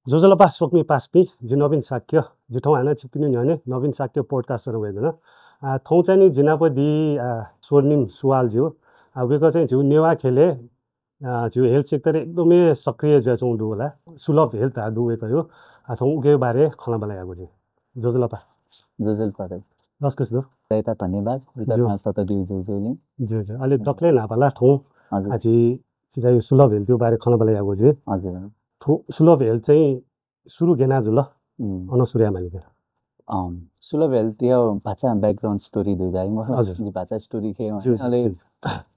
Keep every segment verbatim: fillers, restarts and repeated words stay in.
ज्वजलपा स्वकुमि पासापिं, जि नवीन शाक्य। जिथौं हानं छिकपिनि न्ह्यःने नवीन शाक्य podcast नं वयेधुन। आ, थौं चाहिँ नि जिनाप दी, आ, स्वर्णिम सुवाल ज्यू। आ, वय्कः चाहिँ झीगु नेवाः ख्यलय्, आ, झीगु health sector एकदमै सक्रिय जुयाच्वंगु दु होला। सुलभ health धाः दु वय्कःयो। आ, थौं उके बारे खँल्हाबल्हा यायेगु ज्यू। ज्वजलपा। ज्वजलपा दाइ। लसकुस दु। दाइता धन्यवाद। ज्यू। सत दिउ ज्यू ज्यू नि। ज्यू ज्यू। अले दकले न्हापाला थौं हजुर। आ, झी झीगु सुलभ health यो बारे खँल्हाबल्हा यायेगु ज्यू। हजुर। थौं सुलभ health चाहिँ सुरु गय् याना जुल? उम्। अन सुरु याये मानि का। अँ, सुलभ health या भाचा background story दु दाइ, म हजुर। जि भाचा story खे ज्यू, अले, ज्यू।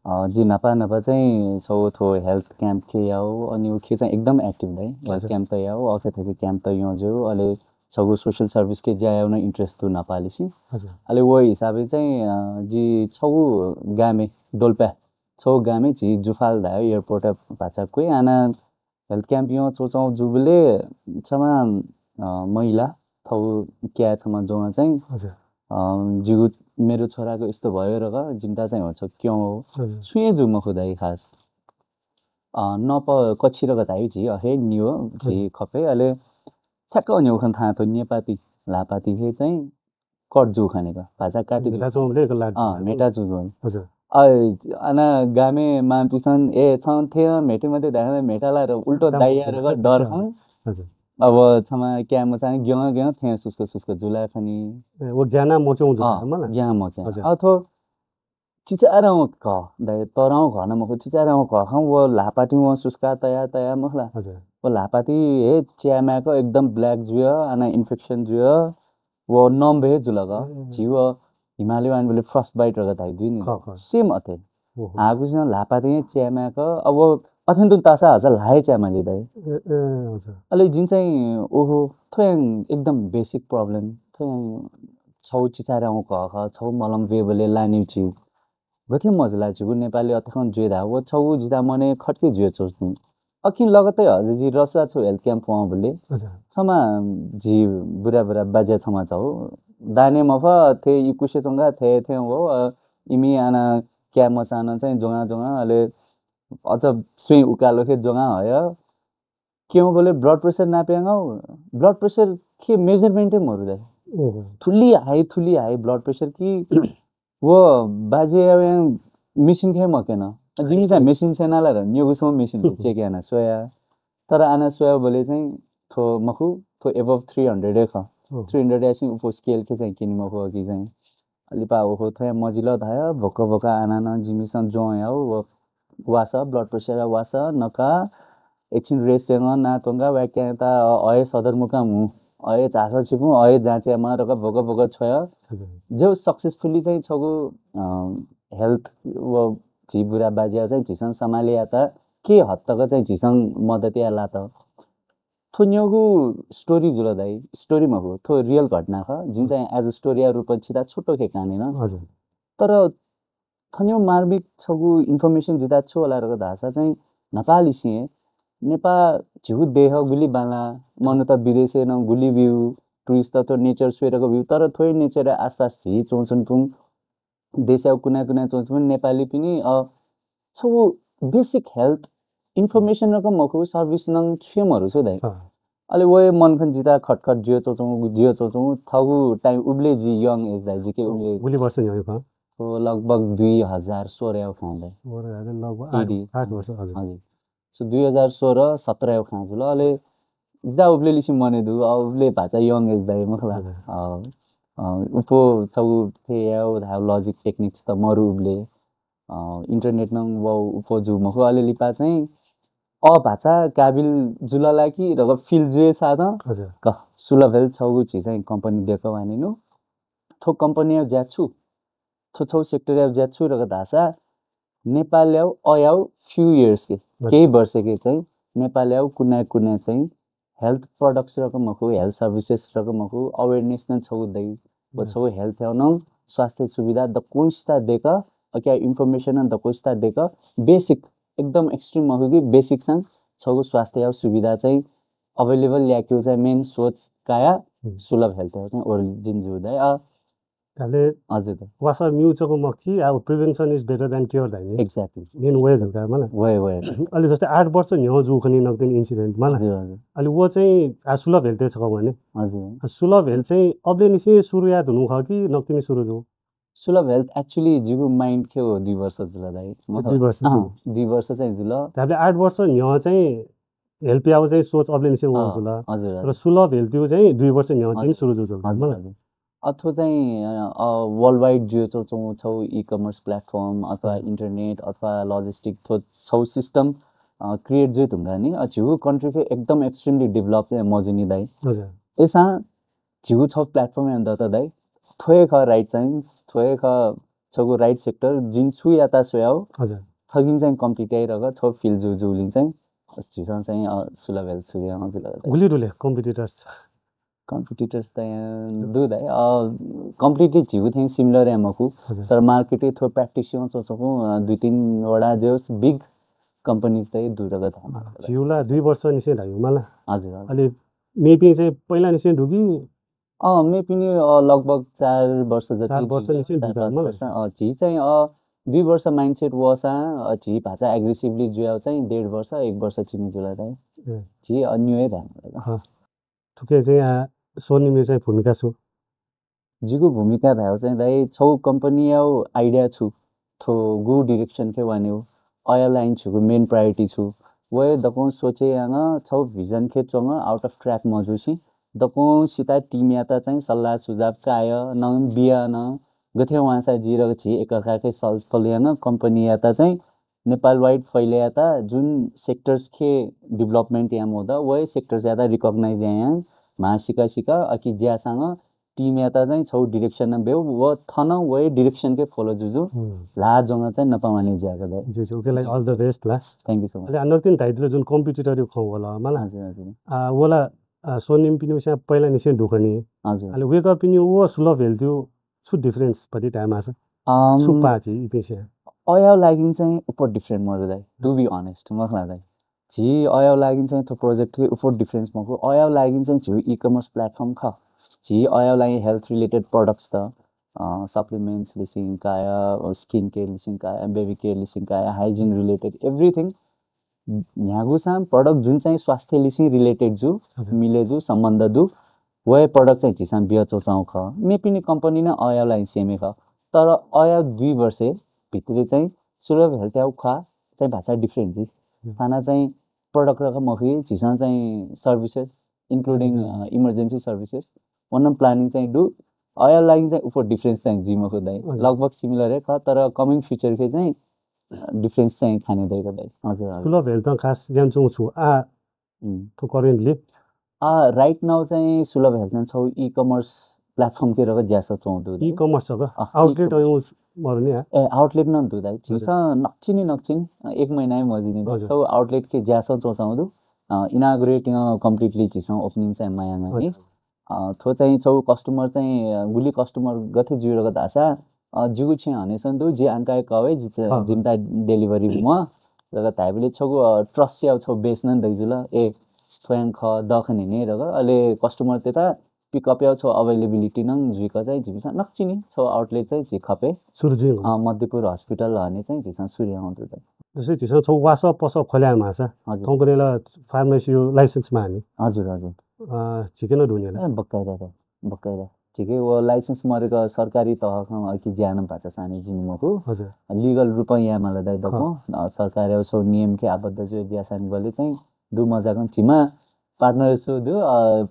अ, जि न्हापा न्हापा चाहिँ छगू थ्व health camp खे याउ, अनि उखे चाहिँ एकदम active दाइ। Health हजुर। Camp त याउ, अखे थखे camp त यं ज्यू, अले छगू social service खे ज्या याउ नं interest दु न्हापालिसे। हजुर। अले व हिसाबले चाहिँ, अ, जि छगू गामे, डोल्पा, छगू गामे झी जुफाल धायु airport भाचा क्वय् आना health camp यं च्वंच्वं जूबले छमा, अ, महिला थौ क्या छमा जों चाहिँ, हजुर। अ, जिगु मेरो छोराको यस्तो भयो रक जिमता चाहिँ हो छ क्यों हो। हजुर। छुए जु मखु दाइ खास। अ, नप कछि रक धाइ झी अहे नियो झी हजुर। खपे अले ठ्याक्क न्यौ खन थाहा थो नेपाती लापाती हे चाहिँ कट जू खनेक भाचा काटी मेटा जू। चुंबले एक लाट अँ, मेटा जू जू। हजुर। अ, अना गामे मानपिसन, ए, छं थे मेटे मते धायेमा मेटा ला र उल्टो दाइया र डर खन। हजुर। अब छमा क्या मचां ग्यं ग्यं थे सुस्क सुस्क जुला खनी। ए, वो ज्ञाना मक्यों जू अँ, मला। ज्ञान मक्यों। हजुर। अ, थो चिचारां क, दाइ तरं घन मखु, चिचारां क खं वो लापाती वो सुस्का तया तया मखला। हजुर। वो लापाती हे च्यामाक एकदम black जुय, अना infection जुय, वो नम्ब हे जुलक। ए। झी वो हिमालय वान बोले frost bite रक धाइ दुई नि। ख, ख। Same अथे। ओहो। आगुसिनं लापाते च्यामाक, अब अथें तुं तासा हजा ल्हाये च्यामाली दाइ। ए, ए, हजुर। अले जिं चाहिँ, ओहो, थ्वयां एकदम basic problem, थ्वयां छौ चिचारां कह, छौ मलम वेबले लानिउ छि। गथे मजुला झीगु नेपाली अथें जुए धा, वो छौ जिता मने खटके जुए चोस्नु। अकिं लगतै हजुर जि रसुवा छु health camp वं बुले। हजुर। छमा जि बुरा बुरा बाज्या छमा छौ। दाने मफा थे इकुसे चंगा थे थे वो, अ, इमि आना क्या मचान चाहिँ जोंगा जोंगा, अले अझ स्वयं उकालो खे जोंगा हय। क्यों बोले blood pressure नापे यां, blood pressure के measurement हे मरु दाइ। ओहो। थुली high, थुली high blood pressure कि वो बाजे यावें machine खे मकेन। जिमि चाहिँ machine छेना ला र, न्योगु सम machine check याना स्वया। तर आना स्वया बोले चाहिँ थो मखु, थो above three hundred हे ख। ओहो। Three hundred यासिं उप scale खे चाहिँ किनि मखु कि चाहिँ। लिपा ओहो थ्वया मजिल धाय, भोक भोक आना न जिमिसं जों याउ, व वास, blood pressure वास, नका, एकछिन rest याना ना तंगा, वा क्या ता, अ, अये सदरमुकाम हु, अये झास छिपु, अये जाँच यामा रक भोक भोक छ्वय। हजुर। जो successfully चाहिँ छगू, अ, health व झी बुरा बाज्या चाहिँ झीसं सम्हाले यात, के हद तक चाहिँ झीसं मदत या लात। थ्व न्योगु story जुल दाइ, story मखु, थ्व real घटना ख। जिं चाहिँ as a story या रूपमा छिता छोटो खे काने न। हजुर। तर थन्यो मार्मिक छगू information जिता छु होला रक धासा चाहिँ नेपाली सिंह नेपा झिगु देह गुली बाला, मन त विदेशे न गुली बिउ, tourist त nature स्वेरक बिउ, तर थ्वै nature आसपास झी चोंचन पुं देशया कुना कुना चोंचन पुं नेपाली पिनि, अ, छगू basic health information रकम मखु, service नं छुए मरु छु दाइ। अँ। अले वये मन खन जिता खटखट जियो चोचौं, जियो चोचौं, थगु time उबले जि young age दाइ, जिके उबले। गुली वर्ष न्ह्यः खँ? ओ, लगभग दुई हजार सोह्र याउ खँ दाइ। सोह्र हजार लगभग आठ, एडी। आठ वर्ष, हजुर। हजुर। So दुई हजार सोह्र सत्र याउ खँ जुल। अले जिता उबले लिसि मने दु, अ, उबले भाचा young age दाइ मखला। हजुर। अ, अ, उपो छगु थे याउ धाउ logic techniques त मरु उबले। अ, internet नं व उपो जु मखु, अले लिपा चाहिँ अ भाचा काबिल जुल ला कि रक feel जुए साथ हजुर। क सुलभ हेल्थ छगु झी चाहिँ company देख वानिनु। थो company या ज्या छु, थो छौ sector या ज्या छु रक धासा नेपाल याउ अयाउ few years के, हजुर। केही वर्ष के चाहिँ नेपाल याउ कुना कुना चाहिँ health products रक मखु, health services रक मखु, awareness नं छगू दइ। व हजुर। छगू health याउ नं स्वास्थ्य सुविधा दक्वसिता देक, अकिया information नं दक्वसिता देक, basic, एकदम extreme मखु कि basic सँग छगू स्वास्थ्य याउ सुविधा चाहिँ available याक्यु चाहिँ main सोच काया हुँ। सुलभ हेल्थ याउ चाहिँ origin जु दइ। अ, धाले वासः म्यू चक मखी, अब prevention is better than cure धाइ नि। Exactly। मेन वे झुका मला। वे वे। अलि जस्तै आठ वर्ष न्ह्यः जू खनी नकतिनि इन्सिडेन्ट मला। हजुर हजुर। अलि व चाहिँ आ सुलभ हेल्थ छक भने। हजुर। सुलभ हेल्थ चाहिँ अबले निसे सुरु या धुनु ख कि नकतिनि सुरु जू? सुलभ हेल्थ actually जिगु माइन्ड के हो दुई वर्ष जुल दाइ। दुई वर्ष। अँ, दुई वर्ष चाहिँ जुल। धाले आठ वर्ष न्ह्यः चाहिँ हेल्प याउ चाहिँ सोच अबले निसे व जुल। हजुर हजुर। र सुलभ हेल्थ चाहिँ दुई वर्ष न्ह्यः तिन सुरु जू जुल। हजुर हजुर। अथवा चाहिँ वर्ल्ड वाइड जुया च्वंगु छौ ई कमर्स प्लेटफर्म अथवा इन्टरनेट अथवा लजिस्टिक थ्व छौ सिस्टम क्रिएट जुइ धुंका नि। अ, झिगु कन्ट्री फे एकदम एक्सट्रिमली डेभलप चाहिँ मजुनि दाइ। हजुर। एसा झिगु छौ प्लेटफर्म यान दत दाइ। थ्वे ख राइट टाइम, थ्वे ख छगु राइट सेक्टर जिन छु याता सोयाउ। हजुर। थगिन चाहिँ कम्पिट याइ रग छौ फिल जु जुलिङ चाहिँ झिसं चाहिँ अ, सुलभ हेल्थ सुरु याउ जुल। गुली रुले कम्पिटिटर्स। कम्पिटिटर्स त यहाँ दु दाइ। अ, कम्प्लिटली झिगु थें सिमिलर या मखु। हजुर। तर मार्केट थ्व प्र्याक्टिस च्वंच्वंगु अ, दुई तीन वडा जोस बिग कम्पनीज त दु रग धामा। झिउला दुई वर्ष निसे धायु मला। हजुर हजुर। अलि मेपिं चाहिँ पहिला निसे ढुकी। अ मेपिनि अ, लगभग चार वर्ष जति चार वर्ष निसे ढुका मला। अ झी चाहिँ अ दुई वर्ष माइन्डसेट वसा अ झी भाचा एग्रेसिभली जुया चाहिँ डेढ वर्ष एक वर्ष चिनी जुला चाहिँ। झी अ न्यू धामा। थुके चाहिँ आ, सोनिमि चाहिँ भूमिका छु? जिगु भूमिका धायो चाहिँ दाइ छौ कम्पनी याउ आइडिया छु, थो गु डिरेक्सन के वान्यो, अया लाइन छुगु मेन प्रायोरिटी छु, वये दकं सोचे याङ छौ भिजन के च्वंग आउट अफ ट्र्याक मजुसी दकं सिता टिम याता चाहिँ सल्लाह सुझाव काय न बिया न गथे वांसा जिरग छि एकअर्का के सल्फल याङ कम्पनी याता चाहिँ नेपाल वाइड फैले याता जुन सेक्टर्स के डेभलपमेन्ट याम होदा वये सेक्टर्स याता रिकग्नाइज यायां म्हा सिका सिका अकि ज्यासाङ टिम याता चाहिँ छौ डिरेक्सन बेउ व थन वये डिरेक्सन के फलो जुजु। ला जोंगा चाहिँ नपावाने ज्याका दे। जी जी, okay, like all the best ला। Thank you so much. अले अनक दिन धाइदिल जुन कम्पिटिटर खौ होला मला। हजुर हजुर। आ, वला आ, सोनिम पिनि उस्या पहिला निसे दुखनी। हजुर। अले वेक अप पिनि वो सुलभ हेल्थ्यो छु डिफरेन्स पति टाइम आसा। अम, छु पाची इपिसे। अयाव लागिन चाहिँ उपर डिफरेन्ट मरु दाइ, टु बी अनेस्ट मखला दाइ। झी अयाव लागिन चाहिँ थो प्रोजेक्ट के उपर डिफरेन्स मखु। अयाव लागिन चाहिँ झिउ ई कमर्स प्लेटफर्म ख। झी अयाव लागि हेल्थ रिलेटेड प्रोडक्ट्स त सप्लिमेन्ट्स लिसिङ काया, स्किन केयर लिसिङ काया, बेबी केयर लिसिङ काया, हाइजिन रिलेटेड एभ्रिथिङ। न्ह्यागुसां प्रोडक्ट जुन चाहिँ स्वास्थ्य लिसिङ रिलेटेड जु, हजुर। मिले जु, सम्बन्ध दु, वये प्रोडक्ट चाहिँ झिसां बिया चोचाउ ख। मेपिनि कम्पनी न अयाव लाइन सेमे ख। तर अयाव दुई वर्षे भित्रे चाहिँ सुलभ हेल्थ याउ खा चाहिँ भाषा डिफरेन्ट जि। थाना चाहिँ प्रोडक्ट रख मखी झिसां चाहिँ सर्भिसेस इन्क्लुडिङ इमर्जेन्सी सर्भिसेस वनम प्लानिङ चाहिँ दु। अयाव लागिन चाहिँ उपर डिफरेन्स चाहिँ जुइ मखु दाइ। हजुर। लगभग सिमिलर हे ख, तर कमिङ फ्युचर के चाहिँ डिफरेन्स चाहिँ खाने दाइ ख दाइ। हजुर हजुर। सुलभ हेल्थ खास ज्यान चुङ छु आ। थु करेन्टली आ राइट नाउ चाहिँ सुलभ हेल्थ छौ ई कमर्स प्लेटफर्म के रग ज्यास चौधु ई कमर्स का आउटलेट अयु मरु नि। ए आउटलेट न दु दाइ झिस नक्चिनी नक्चिनी एक महिना मजिनी। छौ आउटलेट के ज्यास चौचाउ दु। इनागुरेट कम्प्लिटली झिस ओपनिङ चाहिँ माया नि। थ्व चाहिँ छौ कस्टमर चाहिँ गुली कस्टमर गथे जुइरग धासा जिगु छे हनेसन दु जि आंकाय कवे जिता डेलिभरी म। रग धाइबले छगु ट्रस्ट याउ छौ बेस न दैजुल। ए थ्वयां ख दखने ने रग अले कस्टमर तेता पिकअप याउ छौ अवेलेबिलिटी नं जुइक चाहिँ जिमिसा नक्चिनी छौ आउटलेट चाहिँ झि खपे सुरु जुइ। मध्यपुर हस्पिटल हने चाहिँ झिसा सुरु याउ दु। जसै झिसा छौ वास पस खोल्या मासा। हजुर। कंपनीला फार्मेसी लाइसेन्स माने। हजुर हजुर। झिकेन दुनियाला बक्का बक्का। ठिकै वो लाइसेन्स मरेक सरकारी तहखं अकि ज्यान भाचा साने जिन मखु। हजुर। लिगल रूपं या मला दाइ दको। सरकार सौ नियम के आबद्ध जो ज्या साने बले चाहिँ दु मजाकं झिमा पार्टनर सु दु।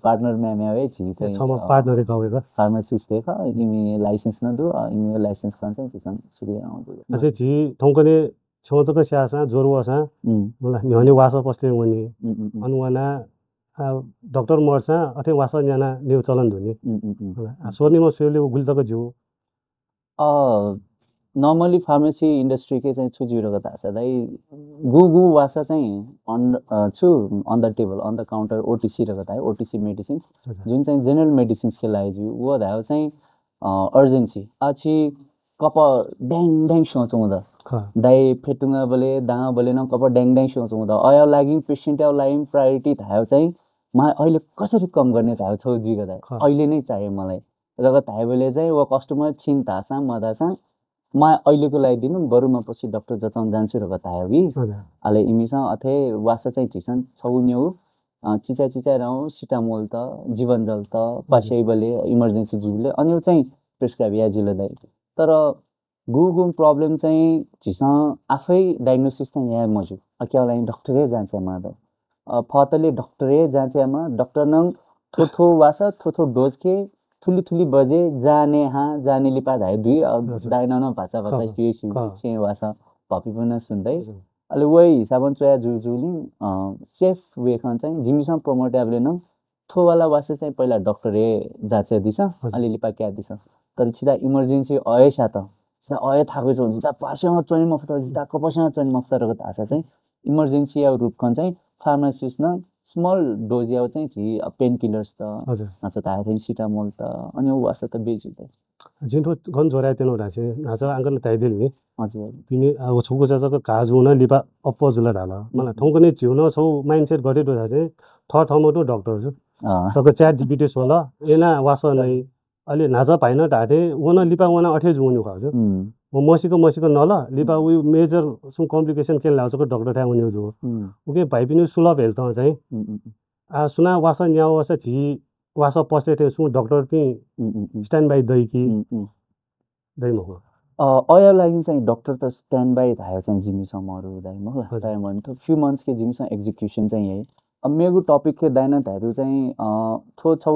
पार्टनर म्या म्या वे झि चाहिँ छमा पार्टनर का वे का फार्मासिस्ट हे का इमी लाइसेन्स न दु। इमी लाइसेन्स कन चाहिँ किसान सुरु आउ दु। अझै झि थौंकने छौ जक स्यासा जोर वसा मला न्ह्यने वासा पस्ते वनी। अनुवाना डाक्टर मर्सा अथे वासा न्याना नेउ चलन धुनी। स्वर्णिमा सुयले गुलि तक ज्यू। अ नर्मली फार्मेसी इन्डस्ट्री के चाहिँ छु ज्यू रगत आसा दाइ। गु गु वासा चाहिँ अन छु on the table on the counter OTC रगत आइ ओटिसी मेडिसिन्स जुन चाहिँ जेनरल मेडिसिन्स के लागि ज्यू वो धायो चाहिँ। अर्जेन्सी आछि कप ड्याङ ड्याङ स्यौँ चौध। दाइ फेतुङ्गाबले दाँबले न कप ड्याङ ड्याङ स्यौँ चौध अयाव लागि पेसेन्ट याव लागि प्रायोरिटी धायो चाहिँ मा अहिले कसरी कम गर्ने धायो छौ दुई गदा। अहिले नै चाहियो मलाई। रक धाइबलय् चाहिँ व customer छिं धाःसां मधाःसां म अहिलेको लागि दिनु, बरु म पछि डाक्टर जचाउन जान्छु रक धायेबी। अले इमिसं अथे वासः चाहिँ झीसं छगू न्यू चिचा चिचा रौ सिटामोल त, जीवनजल त, पास्याइबलय् emergency जुइबलय् अनि चाहिँ prescribe याये जुल दाइ। तर गुगुं problem चाहिँ झीसं आफै diagnosis त याये मजू। अकियालाइ डाक्टरय् जाँच यायेमाः दु। फतले डाक्टरय् जाँच यायेमाः, डाक्टरं थ्व थ्व वासः, थ्व थ्व dose के, थुलि थुलि बजे, जाने हां, जाने लिपा धाये दुई, दाइनं नं भाचा भाचा क्यु स्यू, छेँ वासः भपिपुना सुन्दै। अले वइ हिसाबं च्वया जू जूलिं safe way खं चाहिँ जिमिसं promote याबले नं थ्व वाला वासः चाहिँ पहिला डाक्टरय् जाँच यादिसँ, अले लिपा क्यादिसँ। तर छिदा emergency अय् स्यात, छिदा अय् थाकु च्वं, छिदा पास्यां च्वने मफुत, छिदा कपस्यां च्वने मफुत रक धाःसा चाहिँ emergency या रूप खं चाहिँ pharmacist नं small dose या चाहिँ झी painkillers त, हजुर। नाच धाये चाहिँ सिटामोल त, अनि वासः त बेजु त। जिं थ्व गन जोराय् त्यनु धासे नाच आंकन ताइदिल नि। हजुर। तिनी अब छुगु जक का जुन लिपा अप्पो जुल धाल। मला थौंकने झिउन छौ mindset गथे दु धासे थ थमो दु डाक्टर जु। तक ChatGPT सोल, एना वासः नै। अले न्हाचा भाइन धाथे वन लिपा वना अथे जुनि खः जु। म मसिक मसिक नल लिपा उ major सुं complication केन लाउचक डाक्टर थाय् वने जु। उके भाइपिनि सुलभ हेल्थ चाहिँ। आ सुना वासः न्याव वासः झी वासः पसले थे सुं डाक्टर पिं standby दै कि दै मखु। अ अया लागि चाहिँ डाक्टर त standby धायो चाहिँ जिमिसं मरु दाइ मखु। दाइ मन त few months के जिमिसं execution चाहिँ यही। अब मेगु topic के दाइन धायु चाहिँ अ थो छौ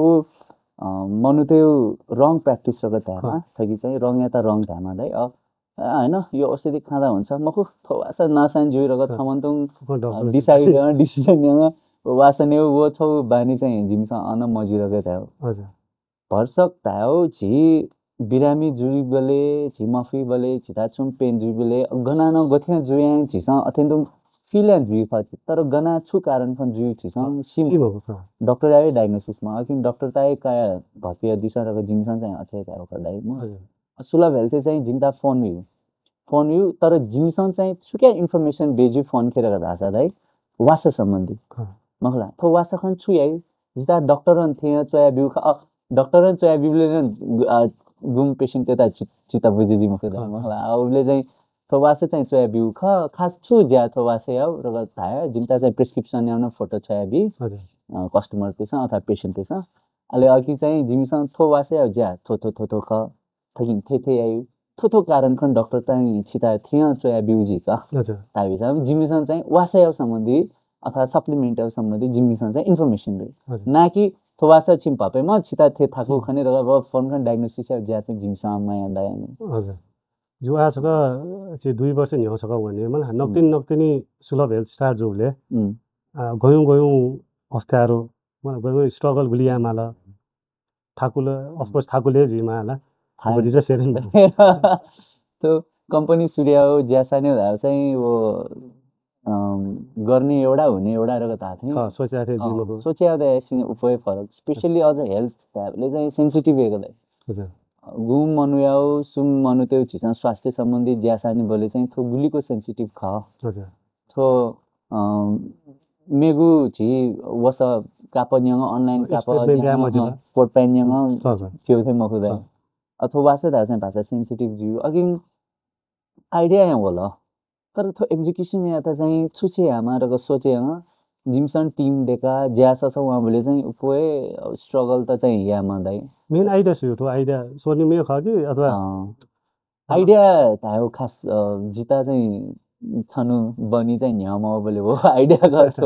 अ मनुतेउ wrong practice रक धायमा थकी चाहिँ wrong या त wrong धायमा दाइ। अ हैन यो औषधि खाँदा हुन्छ मखु। थो वासः नसान जुइ रक थमन्तुङ decide decision यंग वासः नेउ वो छौ बानी चाहिँ जिमिसं अन मजु रक धायो। हजुर। भरसक धायो झी बिरामी जुइबले झी मफिबले झिता छुम पेन जुइबले गना न गथे जुयां झीसं अथेन्तुङ feel यां जुइ फत। तर गना छु कारण खन जुइ झीसं सिम। डाक्टर आयो diagnosis मा अकिन डाक्टर ताय काया भतिया दिसा रक जिमिसं चाहिँ अथे धायो खदाइ म। हजुर। सुलभ हेल्थे चाहिँ जिमिता phone यु। Phone यु तर जिमिसं चाहिँ छुक्या information बेजु phone खेर धासा दाइ वासः सम्बन्धी। मखला थो वासः खन छु याइ जिता डाक्टरन थे चोया बिउ खा। डाक्टरन चोया बिउले गुम patient तेता चिता बुझे दि मखला। उबले चाहिँ थो वासः चाहिँ चोया बिउ ख खास छु ज्या थो वासः याउ रग थाया जिमिता चाहिँ prescription याउन photo चोया बि। Customer तेसं अथवा patient तेसं अले अकि चाहिँ जिमिसं थो वासः याउ ज्या थो थो थो थो ख। थकिं थे थे यायु थो थो कारण खन डाक्टर ताइ छिता थिया चोया बिउजी का। ताबिसा जिमिसं चाहिँ वासः याउ सम्बन्धी अथवा supplement याउ सम्बन्धी जिमिसं चाहिँ information दे। ना कि थो वासः छिम पापे म छिता थे थाकु खने रग phone खन diagnosis याउ ज्या चाहिँ जिमिसं माया दाया। हजुर। जु आ छक छि दुई वर्ष न्ह्यौ छक वने मला नक्तिन नक्तिनी सुलभ health start जुबले गयौं गयौं अवस्थारो मला गयौं struggle गुलिया माला। थाकुल of course थाकुले जिमा ला। भतिजा सेरेन। तो company सुर्याउ ज्यासाने धाउ चाहिँ वो अम, गर्ने एउटा हुने एउटा रक थाहा थिएँ। सोच्या थे जिमा सोच्या थे सिने उपयोग फरक specially अझ health धाउले चाहिँ sensitive एक दै। गुम मनुयाउ सुम मनुतेउ झिसं स्वास्थ्य सम्बन्धी ज्यासाने बले चाहिँ थो गुलिको sensitive ख। थो अम, मेगु झी वस काप न्यंग online काप न्यंग पोट पाइन न्यंग फ्यौ थे मखु दाइ। अथवा वासः धाःसा भाषा sensitive जिउ अकिं idea या वल। तर थो execution यात चाहिँ छुछे यामा रक सोचे यामा जिमसन team देका ज्या सस वहाँ बोले चाहिँ उपोए struggle त चाहिँ यामा दाइ। Main idea छु थो idea सोनी मे ख कि अथवा idea धायो खास जिता चाहिँ छनु बनी चाहिँ न्यामा बोले वो idea गर्छ।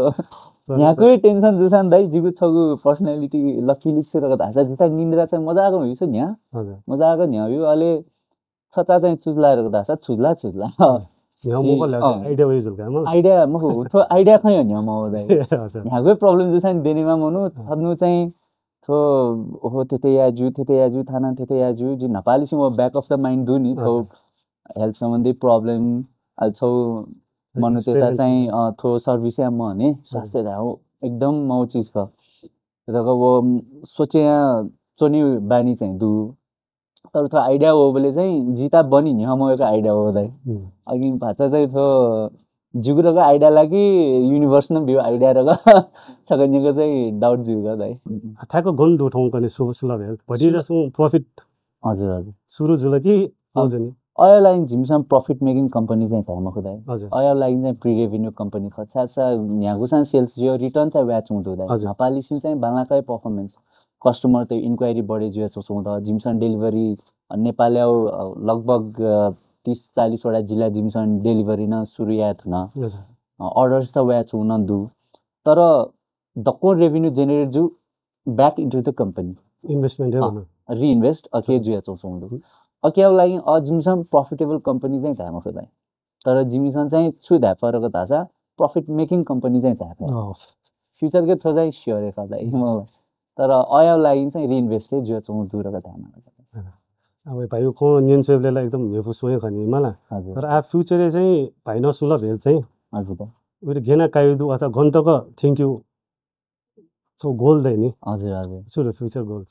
न्याको tension जुसान दाइ जिगु छगु personality लकी लिक्स रक धासा जिता निन्द्रा चाहिँ मजाक हुइछ न्या। मजाक न्या यु अले छचा चाहिँ चुजला रक धासा छुजला छुजला। न्या मोको ला idea वइ जुल का म। Idea मखु थो idea खै न्यामा हो दाइ। न्याको problem जुसान देनेमा मनु थनु चाहिँ थो ओहो थेते या जु थेते या जु थाना थेते या जु जि Nepali SIM back of the mind दुनी थो health सम्बन्धी problem अल छौ मनुतेता चाहिँ थो service या मने स्वास्थ्य धा हो एकदम मौ चिज ख। रक वो सोचे या चोनी बानी चाहिँ दु। तर थो idea हो बोले चाहिँ जिता बनी न्यामा एक idea हो दाइ। अगि भाचा चाहिँ थो जिगु रक आइडिया ला कि युनिभर्स नं बिउ आइडिया रक छकः न्यंक चाहिँ डाउट जुइगु दाइ। ठ्याक्क गन दु थौं कने सु सुलभ हेल्थ भति जसु प्रॉफिट हजुर हजुर सुरु जुल कि हजुर नि अयो लागि जिमिसं प्रॉफिट मेकिङ कम्पनी चाहिँ धाइ मखु दाइ। हजुर अयो लागि चाहिँ प्री रेभिन्यू कम्पनी खः। छासा न्यागुसां सेल्स जियो रिटर्न चाहिँ वया चुं दु दाइ। हजुर। नेपालीसिं चाहिँ बांलाकै पर्फर्मेन्स कस्टमर त इन्क्वायरी बढे जुया चुं द जिमिसं डेलिभरी नेपालया लगभग तीस चालीस वटा जिल्ला जिमिसं डेलिभरी न सुरु या थुन। हजुर अर्डर्स त वया चुं न दु। तर दक्व रेभिन्यू जेनेरेट जु back into the company investment अँ। रिइन्भेस्ट अके जुया चुं दु। अकिया लागि अ जिमिसं प्रॉफिटेबल कम्पनी चाहिँ धाइ मखु दाइ। तर जिमिसं चाहिँ छु धाइ परक धासा प्रॉफिट मेकिङ कम्पनी चाहिँ धाइ पर। फ्युचर के थ्व चाहिँ स्योर खः दाइ। तर अयो लागि चाहिँ रिइन्भेस्ट हे जुया चुं दु रक धाइ मला। अब भाइ खो नियन सेबले एकदम मेफु सोय खनी मला। हजुर तर आ फ्युचर चाहिँ भाइ न सुलभ हेल्थ चाहिँ हजुर दाइ। उइर गेना कायु दु अथवा गन्तक थ्याङ्क यू सो गोल दै नि हजुर हजुर सुरु future goals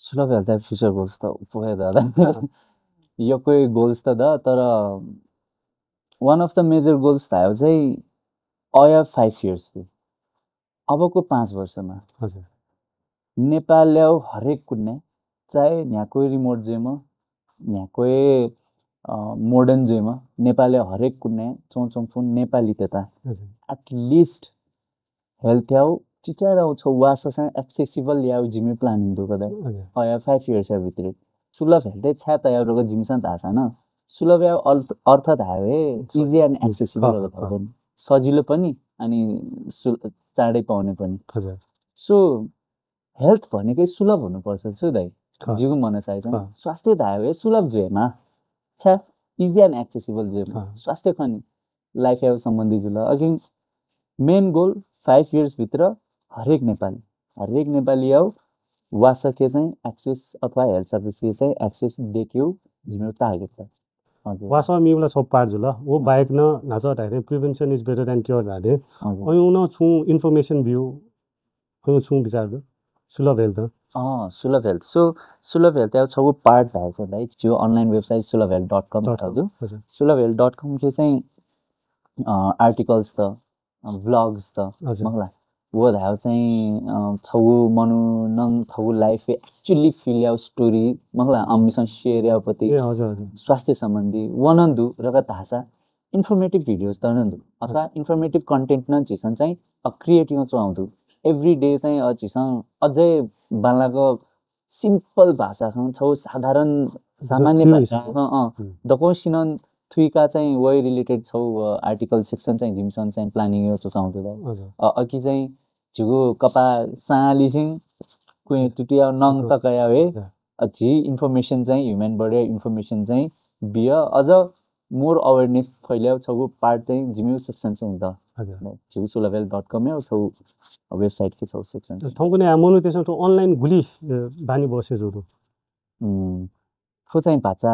Sulabh health future goals त उपयोग दादा। यक्वै गोल्स त द तर one of the major goals धायो चाहिँ अया फाइभ इयर्स कि अबको पाँच वर्षमा हजुर नेपालया हरेक कुन्ने चाहे न्याक्वै रिमोट जुइमा न्याक्वै मोडर्न जुइमा नेपालया हरेक कुन्ने चौचौफुन नेपाली तेता हजुर एटलिस्ट हेल्थ याउ चिचाराउ छौ वाससां एक्सेसिबल याउ जिमि प्लानिङ दु कदा हजुर अया फाइभ इयर्स या भित्र सुलभ हेल्थ छ्या तयार रक जिमिसं धासा न सुलभ या अर्थ धावे इजी एन्ड एक्सेसिबल अँ, रक धावे सजिलो पनि अनि सु- चाँडै पाउने पनि हजुर सो हेल्थ भनेकै सुलभ हुनुपर्छ छु दाइ। अँ, जिगु मनसाय चाहिँ अँ। स्वास्थ्य धायो हे सुलभ जुएमा छ्या इजी एन्ड एक्सेसिबल जुएमा अँ। स्वास्थ्य खनि लाइफ याउ सम्बन्धी जुल अघि मेन गोल फाइभ इयर्स भित्र हरेक नेपाली हरेक नेपाली याउ वासके चाहिँ एक्सेस अथवा हेल्थ सर्भिसके चाहिँ एक्सेस देख्यौ जिमेउ टार्गेट छ। हजुर वासः मिउला सब पार जुल वो बाहेक न न्हाचा धाइरे prevention is better than cure धादे हजुर अयुं न छु इन्फर्मेसन बिउ अयुं छु विचार दु सुलभ हेल्थ अँ सुलभ हेल्थ सो सुलभ हेल्थ याउ छगु पार्ट धायो छ दाइ जिउ अनलाइन वेबसाइट सुलभ हेल्थ डट कम डट हजुर हजुर सुलभ हेल्थ डट कमके चाहिँ आर्टिकल्स त भ्लग्स त हजुर मखला वो धायो चाहिँ अ, छगु मनु नं छगु लाइफ एक्चुअली फिल याउ स्टोरी मखला अम्मिसं सेयर याउपति ए हजुर हजुर स्वास्थ्य सम्बन्धी वनन्दु रक धासा इन्फर्मेटिभ भिडियोज तनन्दु अथवा इन्फर्मेटिभ कन्टेन्ट न झिसन चाहिँ क्रिएट याउ चुहाउँदु एभ्री डे चाहिँ अ झिसन अझै बांलाक सिम्पल भाषा खं छौ साधारण सामान्य थ्यू भाषा हिसाब। खं अँ हम्म। दकोसिन थुइका चाहिँ वइ रिलेटेड छौ आर्टिकल सेक्सन चाहिँ जिमिसन चाहिँ प्लानिङ याउ चुहाउँदु हजुर अ, अकि चाहिँ झिगु कपा सालिसिङ कुए तुटिया नङ तकया हे हजुर। अ, झी इन्फर्मेसन चाहिँ ह्युमन बडी इन्फर्मेसन चाहिँ बिय अझ मोर अवेरनेस फैल्याउ छगु पार्ट चाहिँ जिमेउ सेक्सन चाहिँ द हजुर झिगु सुलभेल डट कम या छौ वेबसाइट के छौ सेक्सन थौंकने आ मनु तेसं थो अनलाइन गुली अ, बानी बसे जुरु थो चाहिँ भाषा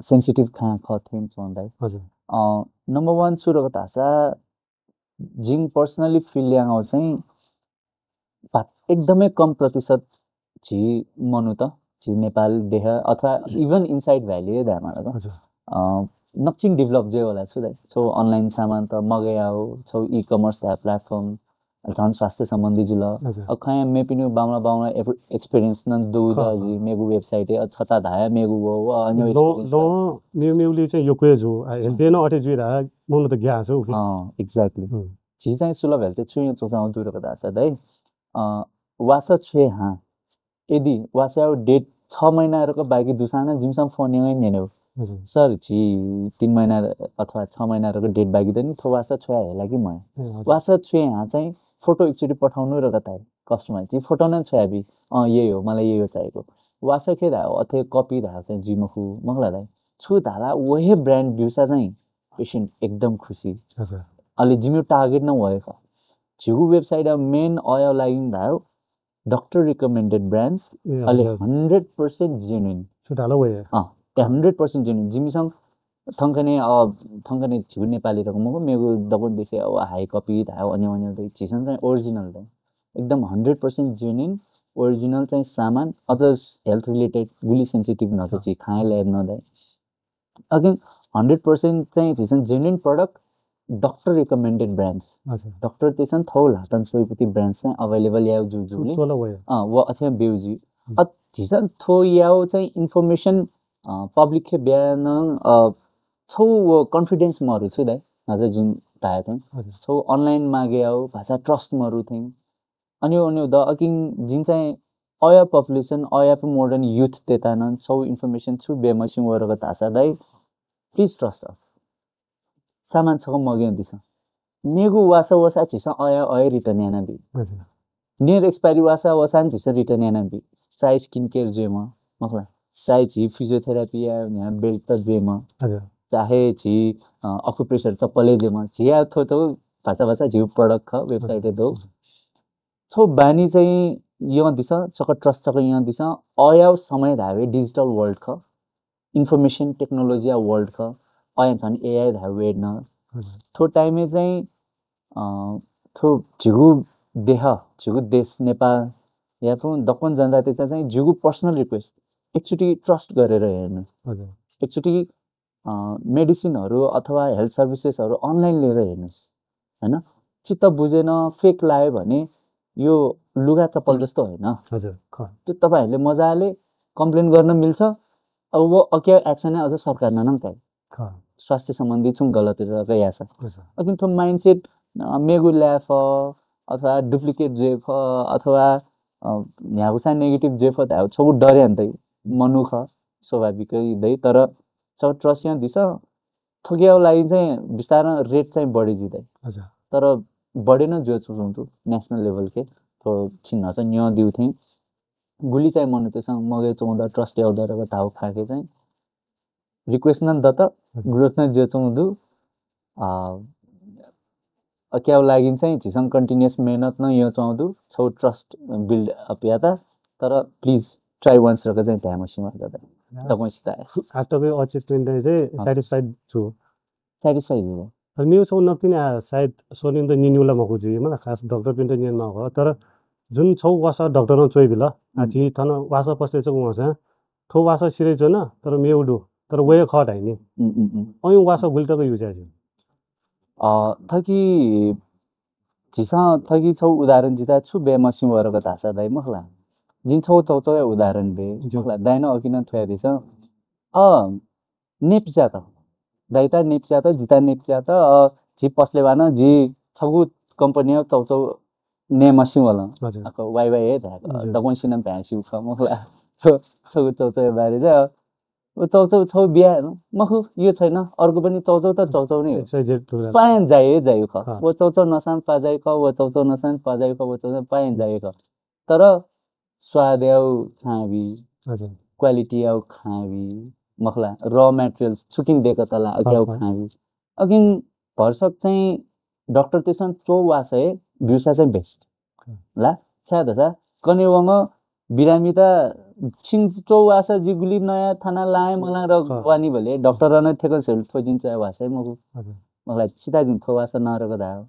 सेन्सिटिभ खा ख थेम चोंदाइ हजुर नम्बर वान सुरु धासा जिङ पर्सनली फिल याङाउ चाहिँ भा- एकदमै कम प्रतिशत झी मनु त झी नेपाल देह अथवा इभन इनसाइड भ्याली धायेमा त हजुर नक्चिङ डेभलप जे होला छु दाइ छौ अनलाइन सामान त मगया हो छौ ई कमर्स धाय प्लेटफर्म झन् स्वास्थ्य सम्बन्धी जुल हजुर अखया मेपिनु बामला बामला एक्सपिरियन्स न दु द हाँ, जी मेगु वेबसाइट ए छता धाय मेगु वो वो अन्य लो लो मेउ मेउली चाहिँ यो क्वे जो हेल्थे न अटे जुइ रा मनु त ग्या छौ कि अँ एक्ज्याक्टली हम्म। झी चाहिँ सुलभ हेल्थे छु यो चोचाउ दु रक दासा दाइ अँ वासा छ्वे हाँ यदि वासा डेट छ महिना रक बाकी दुसाना जिमसम फोन यंगै नेनेउ हजुर सर झी तीन महिना अथवा छ महिना रक डेट बाकी दनि थो वासा छ्वे हेला कि मय ए, हजुर वासा छ्वे हाँ चाहिँ फोटो एकचोटि पठाउनु रक ताइ कस्टमर झी फोटो न छ्वे बि अँ ये हो मलाई ये हो चाहिएको वासा के धायो अथे कपी धायो चाहिँ जी मखु मखला दाइ छु धाला वहे ब्रान्ड ब्युसा चाहिँ पेसेन्ट एकदम खुसी हजुर अलि जिमेउ टार्गेट न वहे ख झिगु वेबसाइट मेन अयो लागि धायो डक्टर रिकमेन्डेड ब्रान्ड्स ए, अलि हजुर हन्ड्रेड पर्सेन्ट जेन्युन छु धाला वहे अँ ए हन्ड्रेड पर्सेन्ट जेन्युन जिमिसङ थङ्कने अ थङ्कने झिउ नेपाली रकम हो मेगु दबन देशे अब हाई कपी धायो अन्य अन्य दे झिसन चाहिँ ओरिजिनल दे एकदम हन्ड्रेड पर्सेन्ट जेन्युन ओरिजिनल चाहिँ सामान अझ हेल्थ रिलेटेड गुली सेन्सिटिभ नछ झी खाए ल्याब नदे अघि हन्ड्रेड पर्सेन्ट चाहिँ झीसं genuine product, doctor recommended brands, हजुर। डक्टर तेसं थौ ल्हातं स्वइपुति ब्रान्ड्स चाहिँ अभाइलेबल याउ जु जुले तोला वयो। अँ, व अथें बेउ जुइ। अ, झीसं थो याउ चाहिँ इन्फर्मेसन पब्लिक खे ब्यानं छौ व कन्फिडेन्स मरु छु दाइ। हजुर, जुन तायें हजुर। छौ अनलाइन मागे याउ भाषा ट्रस्ट मरु थें। अनि अनि द अकिं जिन चाहिँ अया पपुलेसन, अया मोडर्न युथ तेतानं छौ इन्फर्मेसन छु बेमसिं वरक धासा दाइ, प्लिज ट्रस्ट अस। सामान छक मगे दिसँ। मेगु वासा वसा झीसं अया अय रिटर्न याना बी। हजुर। नेर एक्सपायरी वासा वसान झीसं रिटर्न याना बी। चाहे स्किन केयर जुएमा, मखला। चाहे झी फिजियोथेरापी या न्या बेल्ट त जुएमा। हजुर। चाहे झी अकुप्रेसर चप्पले जुएमा। झी या थो थो भाषा भाषा झी प्रडक्ट ख वेबसाइट दो। छौ बानी चाहिँ यं दिसँ, छक ट्रस्ट छक यं दिसँ। अयाउ समय धावे डिजिटल वर्ल्ड ख, इन्फर्मेसन टेक्नोलोजी या वर्ल्ड ख। अया झन एआई धावे वेड न। हजुर। थो टाइमय् चाहिँ अ, थो झिगु देह, झिगु देश नेपाल या थो दक्वन जनजाति चाहिँ झिगु पर्सनल रिक्वेस्ट एकचोटि ट्रस्ट गरेर हेर्नु। हजुर। एकचोटि अ, मेडिसिनहरू अथवा हेल्थ सर्भिसेसहरू अनलाइन लिएर हेर्नुस्, हैन? चित्त बुझेन, फेक लायो भने यो लुगा चप्पल जस्तो होइन। हजुर। ख। त्यो तपाईंहरूले मजाले कम्प्लेन गर्न मिल्छ। अब वो अकिया एक्सन अझ सरकारनं नं काइ। ख। स्वास्थ्य सम्बन्धी छुं गलत र यासा। हजुर। अकिन थो माइन्डसेट अ, मेगु ल्याफ अथवा डुप्लिकेट जेफ अथवा अ, न्यागुसा नेगेटिभ जेफ धाउ छगु डर यान्तै मनुख स्वाभाविकै दै, तर छ ट्रस्ट यां दिस थोकियाउ लागि चाहिँ बिस्तारं रेट चाहिँ बढे जिदै। हजुर। तर बढे न जो चुचुंतु नेसनल लेभल के तो छिन्न छ न्य दिउ थें गुली चाहिँ मनुतेसं मगे चौध ट्रस्ट याउ दरक धाउ खाके चाहिँ रिक्वेस्ट नन दत। ग्रोथ न जो चौधु अ अक्याउ लागि चाहिँ झिसं कन्टिन्युअस मेहनत न यो चौधु छौ ट्रस्ट बिल्ड अप याता। तर प्लिज ट्राई वन्स रक चाहिँ ध्यान मसिमा दत। दक्वं सिता आ तबै अचित पिन्दै चाहिँ सेटिस्फाइड छु। सेटिस्फाइड हो। तर मेउ छौ नक्तिन आ सायद सोनिन त निन्युला मखु जुइ मला खास डाक्टर पिन्त नियन माखु तर जुन छौ वासा डाक्टर न चोइ बिल आ झी थन वासा पसले चकु वसा थो वासा सिरै चोन तर मेउ दु तर वय ख धाइने। उम्, उम्, उम्। अयु वासा गुलि तक युज याजु। अ, थकि झिसं थकि छौ उदाहरण जिता छु बेमसिं वरक धासा दाइ मखला। जिन छौ चौचौ उदाहरण बे मखला दाइन अकिन थ्वया दिसं अ नेपिचात दाइता नेपिचात जिता नेपिचात अ झी पसले वान झी छगु कम्पनी चौचौ ने मसिं वल। हजुर। अक वाइ वाइ हे धाक हजुर। दक्वं सिनं भ्यासिउ ख मखला। छगु चौचौ बारे द उ चौचौ छौ बिया मखु यो छैन। अर्को पनि चौचौ त चौचौ नै हो। एक्सवाइजेड टुरा। पायन जायो जायो ख। हाँ। वो चौचौ नसान पाजायो ख वो चौचौ नसान पाजायो ख वो चौचौ पायन जायो ख। तर स्वादयाउ खाँबी हजुर। क्वालिटी याउ खाँबी मखला र मेटेरियल्स छुकिन देक तला अक्याउ हाँ। खाँबी अकिन भरसक चाहिँ डाक्टर तेसन चो वासय ब्युसा चाहिँ बेस्ट। ला छ्या दसा कने वंग बिरामिता छिन चो वासा जिगुली नया थाना लाय मला र हाँ। वानी भले डाक्टर रन थेक सेल थोजिन चाहिँ वासय मगु। हजुर। मखला छिता जिन थो वासा नरक धायो।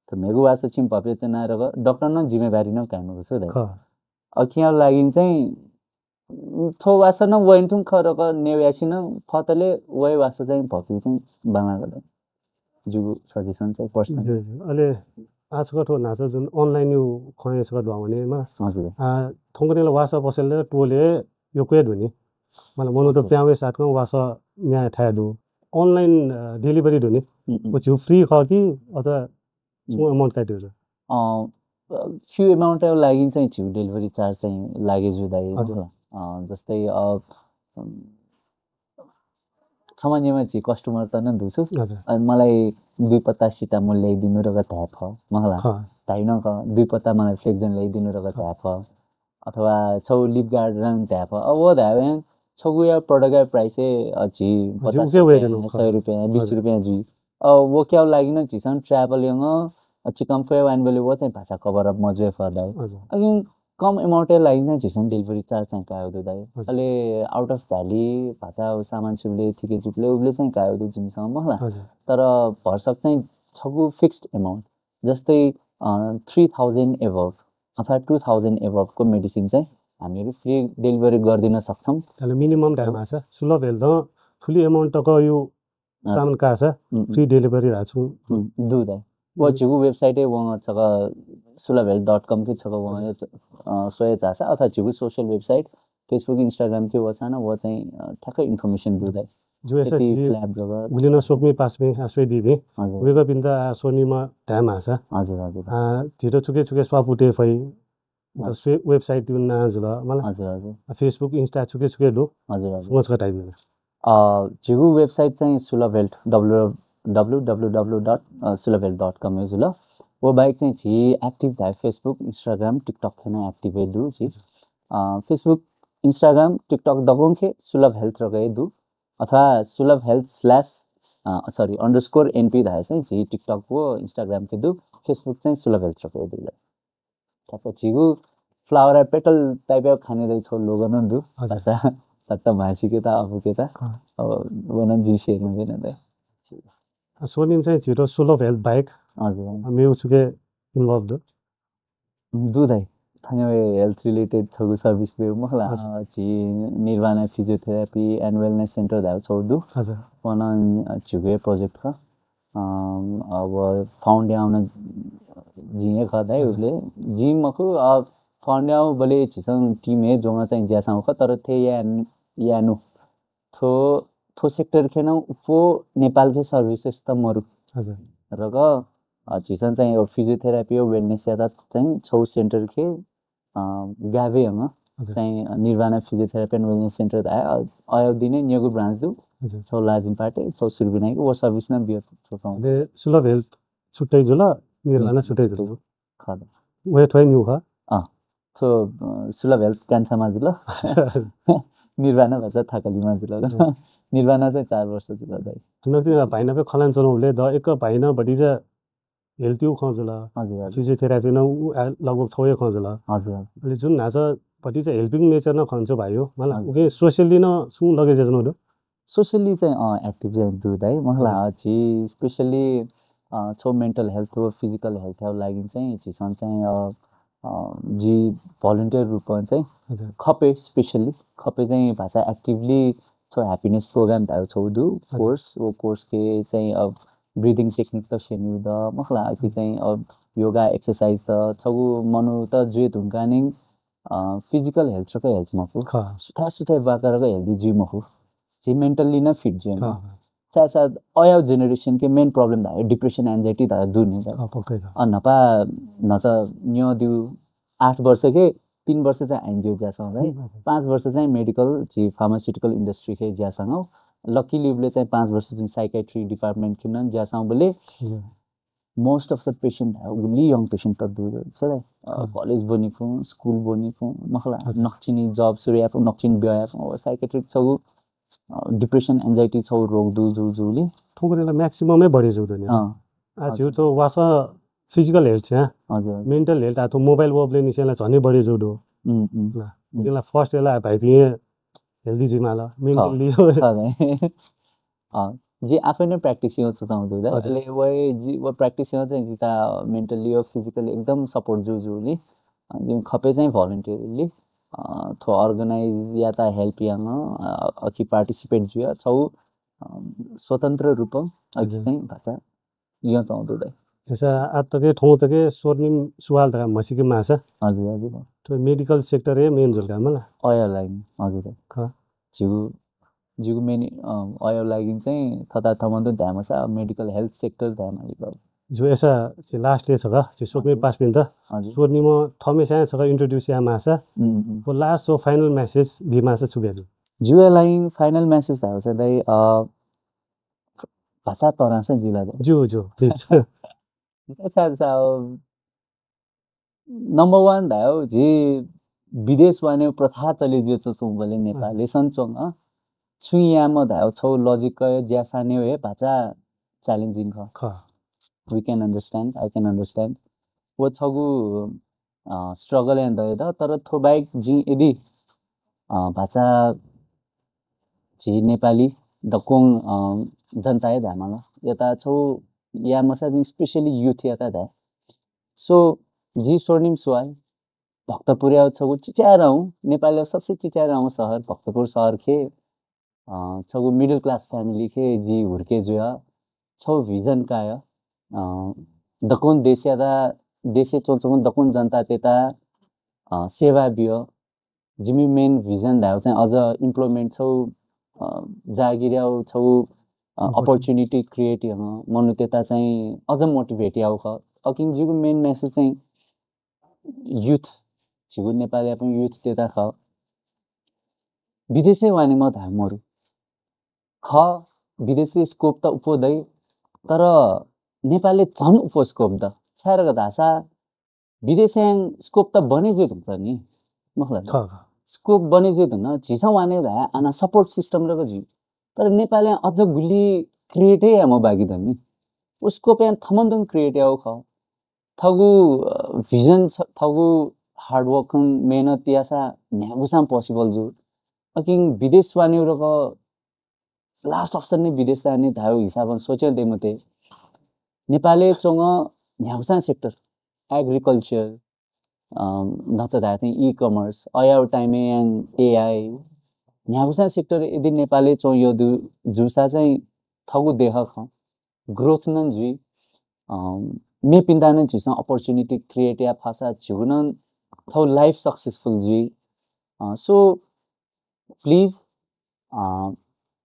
त मेगु वासा छिम भपे चाहिँ नरक डाक्टर न जिम्मेवारी न कायमगु छु धायो। ख। अखिया लागि चाहिँ थो वासा न वइन थुं खरक नेव्यासिन फतले वय वासा चाहिँ भपि चाहिँ बांगा गल। जुगु सजेसन चाहिँ पर्सनल। हजुर, हजुर। अले आजकल थो नाच जुन अनलाइन यु खय सक दुआ वने मा हजुर। आ थोंकनेला वासा पसले टोले यो क्वे धुनी। मतलब मनु त प्यावे साथ कं वासा न्याय थाय दु। अनलाइन डेलिभरी धुनी। उम्, उम्। वो झिउ फ्री ख कि अथवा छुं अमाउन्ट काइ दु। अ फ्यु अमाउन्ट लागि चाहिँ झिउ डेलिभरी चार्ज चाहिँ लागे जु दाइ हजुर। मखला। अ जस्तै अ उम्, सामान्यमा झी कस्टमर त न दुछु। हजुर। अनि मलाई दुई पत्ता सिटा मूल्य दिनु र धाय फ मखला। हाँ। धाइन क दुई पत्ता मलाई फ्लेक्जन ल्याइदिनु र धाय फ अथवा छौ लिप गार्ड रन धाय फ। अब वो धाय छगु या प्रोडक्ट या प्राइस अझी उके वये देनु, सय रुपियाँ बिस रुपियाँ जुइ। अब वो क्याउ लागि न झिसन ट्राभल यंग चिकम फे वाइन बले वो चाहिँ भाषा कभर अप मजुए फ दाइ। हजुर। अकिन कम अमाउन्ट या लागि न झिसन डेलिभरी चार्ज चाहिँ कायो दु दाइ। हजुर। अले आउट अफ भ्याली भाषा सामान सुबले थिके जुबले उबले चाहिँ कायो दु जिनसँग मखला। हजुर। तर भरसक चाहिँ छगु फिक्स्ड अमाउन्ट जस्तै थ्री थाउजन्ड एभभ अथवा टू थाउजन्ड एभभको मेडिसिन चाहिँ हामीहरू फ्री डेलिभरी गरिदिन सक्छौँ। त्यसले मिनिमम टाइम आछ सुलभ हेल्द ठुली अमाउन्ट तक यो सामान काःसा फ्री डेलिभरी धाःगु दु दाइ। व झीगु वेबसाइटय् वं छकः सुलभ हेल्थ डट कम कि छकः वं स्वये झाःसा अथवा झीगु सोसियल वेबसाइट, Facebook, Instagram कि वःसां नं व चाहिँ ठ्याक्क इन्फर्मेसन दु दाइ। जु यस फ्ल्याप जब गुलिनं स्वकुमि पासापिं स्वयेदीपिं वय्कःपिन्त स्वनिमा धायेमाःसा हजुर हजुर झीत छुके छुके स्वापू तये फइ। वेबसाइट दु नां जुल मला हजुर हजुर। Facebook, Insta छुके छुके दु हजुर हजुर। उहाँ छकः टाइप याना। झीगु वेबसाइट चाहिँ सुलभ health W W W dot सुलभ हेल्थ डट कम हे जुल। व बाहेक चाहिँ झी एक्टिभ धाये Facebook, Instagram, TikTok थें नं एक्टिभ हे दु झी। Facebook, Instagram, TikTok दक्वंखे सुलभ हेल्थ धकाः हे दु। अथवा सुलभ हेल्थ स्ल्यास सरी अन्डरस्कोर एनपी धाये चाहिँ झी TikTok व Instagram के दु। Facebook चाहिँ सुलभ हेल्थ धकाः हे दु। ठ्याक्क झीगु फ्लावर पेटल टाइप खाने दइ छौ लोगो नं दु। हजुर। भचा भचा भाषिके त अबुके त अब वन जी सेयर नं दे। स्वनिम चाहिँ झीत सुलभ हेल्थ बाहेक हजुर। मेउ छुके इन्भल्भ दु। दु दाइ। थन्यो हेल्थ रिलेटेड छगू सर्भिस बे मखला। हजुर। झी nirvana physiotherapy end wellness centre धाउ छौ दु। हजुर। वन झुगे प्रोजेक्ट ख। अब फाउन्ड याउन जिं हे खः दाइ। उबले जिं मखु अब फाउन्ड याउ बले झीसं टिम हे जोंगा चाहिँ ज्यासां खः तर थे या यानु थो थो सेक्टर खेन उपो नेपाल के सर्भिसेस त मरु। हजुर। रग झीसं चाहिँ फिजियोथेरापी वेलनेस याता चाहिँ छौ सेन्टर के गावे हंग चाहिँ nirvana physiotherapy end wellness centre धाये। अयो दिने न्यगु ब्रान्च दु। हजुर। छौ लाजिम पाटे छौ सुरबिनाइक वो सर्भिस न बियो छौ। सुलभ हेल्थ छुट्टै जुल। निर्वाणा छुट्टै जुल। खदा। वे थ्वै न्यू ख। अँ। थो सुलभ हेल्थ कान्छामा जुल। निर्वाणा भचा थाकलिमा जुल। निर्वाणा चाहिँ चार वर्ष जुल दाइ। नकि भाइना पे खलान चनौले द एक भाइना भतिजा हेल्थ्यू खँ जुल। हजुर हजुर। फिजियोथेरापी न लगभग छौया खँ जुल। हजुर। अले जुन नाचा भतिजा हेल्पिङ नेचर न खन्छु भाइ हो मला उके सोसियली न सुं लगे जेजनो दु। सोसियली चाहिँ एक्टिभ चाहिँ दु दाइ मखला। झी स्पेसली छौ मेन्टल हेल्थ हो फिजिकल हेल्थ हो लागि चाहिँ झीसं चाहिँ जी भलन्टियर रूपमा चाहिँ खपे स्पेसली खपे चाहिँ भाषा एक्टिभली छौ ह्याप्पिनेस प्रोग्राम धाउ छौ दु। कोर्स वो कोर्स के चाहिँ अब ब्रिदिङ टेक्निक त सेन्यु द मखला कि चाहिँ अब योगा एक्सरसाइज त छगु मनु त जुए धुंकानिङ फिजिकल हेल्थ र हेल्थ मखु। सुथा सुथा बाकर हेल्दी जुइ मखु। झी मेन्टल्ली न फिट जुइ। साथ साथ अयाउ जेनेरेसन के मेन प्रब्लम धायो डिप्रेसन एन्जाइटी धायो दु नि। अ नपा नच न्यो दिउ आठ वर्ष के तीन वर्ष चाहिँ एनजिओ ज्यासं है। पाँच वर्ष चाहिँ मेडिकल झी फार्मास्युटिकल इन्डस्ट्री के ज्यासं हो। लकी लिभले चाहिँ पाँच वर्ष चाहिँ साइकेट्री डिपार्टमेन्ट किन ज्यासं बोले मोस्ट अफ द पेसेन्ट उली यङ पेसेन्ट त दु छ। कलेज बनिफु स्कुल बनिफु मखला नक्चिनी जब सुरु याफु नक्चिनी ब्यायाफु साइकेट्रिक छगु डिप्रेसन एन्जाइटी छौ रोग दु जु जुली। थुगुनेला म्याक्सिममै बढी जु दुनिया। आ झिउ तो वास फिजिकल हेल्थ छ। हजुर। मेन्टल हेल्थ आ तो मोबाइल वबले निसेला झनै बढी जु दु। उम उम। फर्स्ट एला भाइपिं हेल्दी जिमाल मेन्टल्ली। जी आफै नै प्र्याक्टिस यो चुताउँदु द। हजुर। अले वै जी व प्र्याक्टिस यो चाहिँ जिता मेन्टल्ली यो फिजिकल्ली एकदम सपोर्ट जु जुली। जिम खपे चाहिँ भलन्टियरली थो अर्गनाइज याता हेल्प याङ अकि पार्टिसिपेट जुया छौ स्वतन्त्र रूपं अकि चाहिँ भाषा यो चाहिँ दु द। यसा आत तके थौ तके स्वर्णिम सुवाल तका म्हसिके मासा। हजुर हजुर। थो मेडिकल सेक्टर ए मेन जुल का मला। अय लाइन हजुर। ख। जिगु जिगु मेन अय लागिन चाहिँ थता थमन त ध्यामसा मेडिकल हेल्थ सेक्टर ध्यान आली बाबु। जो यसा लास्ट ले छगा सोकमे पास पिन त। हजुर। स्वर्णिम थमे साय छगा इन्ट्रोड्युस या मासा। वो लास्ट सो फाइनल मेसेज बि मासा छु ब्याजु। जिउ लाइन फाइनल मेसेज धाउ से दाइ अ भाचा तरासे जिला दे। ज्यू ज्यू प्लिज। अच्छा अच्छा। नम्बर वान धायो झी विदेश वाने प्रथा चले ज्यू चुचुं बले नेपाली सन चोंग। छुइयाम धायो छौ लजिक ज्यासा ने हे भाचा च्यालेन्जिङ ख। ख। We can understand, I can understand। वो छगु स्ट्रगल एन्ड दयद तर थो बाइक जिं यदि भाचा झी नेपाली दक्वं जनताया धायेमाल यता छौ या मसा जिं स्पेसली युथ याता धाये। सो जी स्वर्णिम सुवाल भक्तपुर या छगु चिच्याराउ नेपाल सबसे चिच्याराउ शहर भक्तपुर शहर खे अ, छगू middle class family खे जि हुर्के जुया, छौ vision काया, अ, दकुन देशया दा, देशे चों चों दकुन जनता तेता, अ, सेवा बियो। जिमि main vision धायो चाहिँ अझ employment छौ, अ, जागिर याउ छौ, अ, opportunity create यं, मनु तेता चाहिँ अझ motivate याउ ख। अकिन जिगु main message चाहिँ youth, झिगु नेपाल यापन youth तेता ख। विदेशे वाने म धाये मरु। ख, विदेशे scope त उप दै, तर नेपालले झन उप scope द। छाय् रक धासा विदेशे scope त बने जुइ धुंकल नि। मखला। ख, ख। Scope बने जुइ धुन, झिसं वाने धाये, आना support system रक जुइ। तर नेपालय् अझ गुलि create हे यायेमा बाकी दनि। उ scope यां थमन तुं create याउ ख। थगु, अ, vision छ, थगु hard work मेहनत यासा न्ह्यागुसां possible जु। अकिं विदेश वाने रक last option नि विदेश जाने धायो हिसाबं सोचे दे मते। नेपाले चोंग न्ह्यागुसां sector, agriculture, अ, नच धाये थें e-commerce, अयाउ time यां A I, न्ह्यागुसां sector यदि नेपाले चों यो दु, जुसा चाहिँ थगु देह ख, growth नं जुइ, अ, मेपिन्दा नं झिसं opportunity create या फासा झिगु नं थौ life successful जुइ। अ, so, please, अ,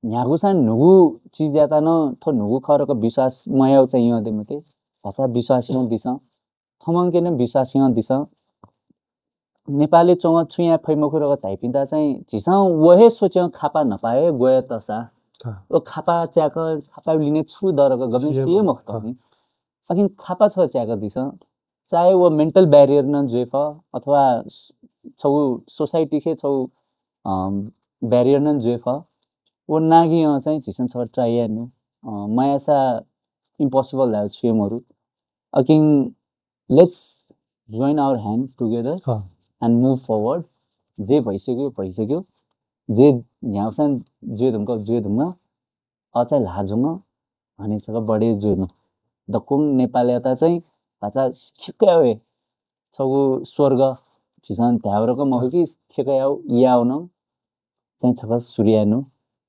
न्ह्यागुसां न्हूगु चिजयात नं थ्व न्हूगु खः रक विश्वास मयाउ चाहिँ यं दे मते। भचा विश्वास यं दिसं, थमंके नं विश्वास यं दिसं। नेपाले चोंग छु याये फइ मखु रक धाइपिन्ता चाहिँ झिसं व हे सोच्यं खापा न्हपा हे ग्वये तसा। व खापा च्याक, खापा लिने छु दरक गबलें सुये मखु नि। अकिं खापा छ च्याक दिसं, चाहे व mental barrier नं जुए ख, अथवा छगू society खे छगू, अम, barrier नं जुए ख, व नागिं चाहिँ झिसं छगू try यानु, अ, मयासा impossible धायो छुए मरु। अकिं let's join our hand together and move forward। जे भइसक्यो, भइसक्यो। जे न्ह्याउसां जुए धुंक, जुए धुंक। अचाइ ल्हाः जुंगु, हने छकः बढे जुइनु। दक्वं नेपालयात चाहिँ भाषा खेकयाउ हे छगू स्वर्ग झीसं धायेउ रक मखु कि खेकयाउ याउन चाहिँ छकः सुरु यानु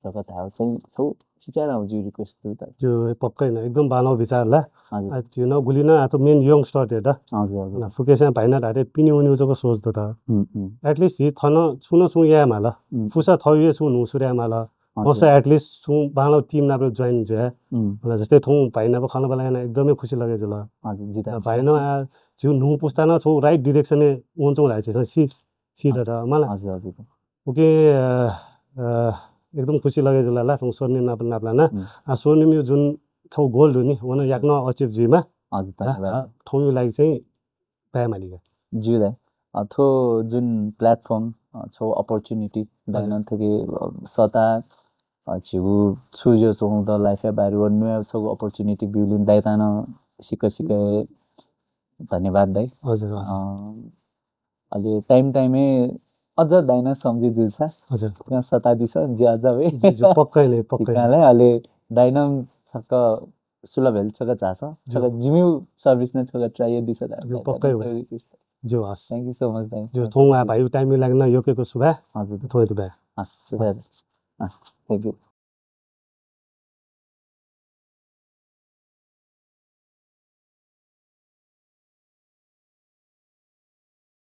रक धायेउ चाहिँ छौ चिचाराउ जु request दु त। ज्यू, पक्कै न, एकदम बांलाउ विचार ला। हजुर। आ, झी न गुलि न आ त main youngster दे द। हजुर, हजुर। न फुकेस्यां भाइना धारे पिने उन्यु जक सोच दु त। हुँ, हुँ। At least झी थन छुं न छुं याये माल। हुँ। फुसा थौ हे छुं न्हू सुरु याये माल। हजुर। मस्त at least छुं बांलाउ team नाप join जुया। हुँ। होला, जस्तै थौं भाइ नाप खनाबला याना एकदमै खुसी लगे जुल। हजुर, जिता। भाइ न आ, झिउ न्हू पुस्ता न छौ right direction ए वंचौ धाइ छ, सी, सी हजुर। दत, मला। हजुर, हजुर। OK, अ, अ, एकदम खुसी लगे जुल ला, थौं स्वर्णिम नाप नापला ना। हुँ। आ, स्वर्णिम यो जुन छौ goal दु नि, वन याकनं achieve जुइमा। हजुर, आ, धन्यवाद। आ, थौं यो लागि चाहिँ पाये मालिक। ज्यू दाइ। अ, थ्व जुन platform, अ, छौ opportunity दाइनं थुके, अ, सता, अ, झिउ छु ज्यू छौ द life या बारे व नुया छौ opportunity बिउलिन दाइतान सिक सिक धन्यवाद दाइ। हजुर, हजुर। अ, अले time time ए अझ दाइनं सम्झे जुसा। हजुर। सता दिस, ज्यू अझ वे। ज्यू, पक्कै नै, पक्कै नै। अले दाइनं छक सुलभ हेल छक झास, छक जिमिउ service न छक try दिस दा। ज्यू, पक्कै हो। Request। ज्यू, हस्। Thank you so much दाइ। ज्यू, थौं आ भाइ time लागि न योकेको सुभा। हजुर। थौं दु भाइ। हस्, सुभा। हस्, thank you।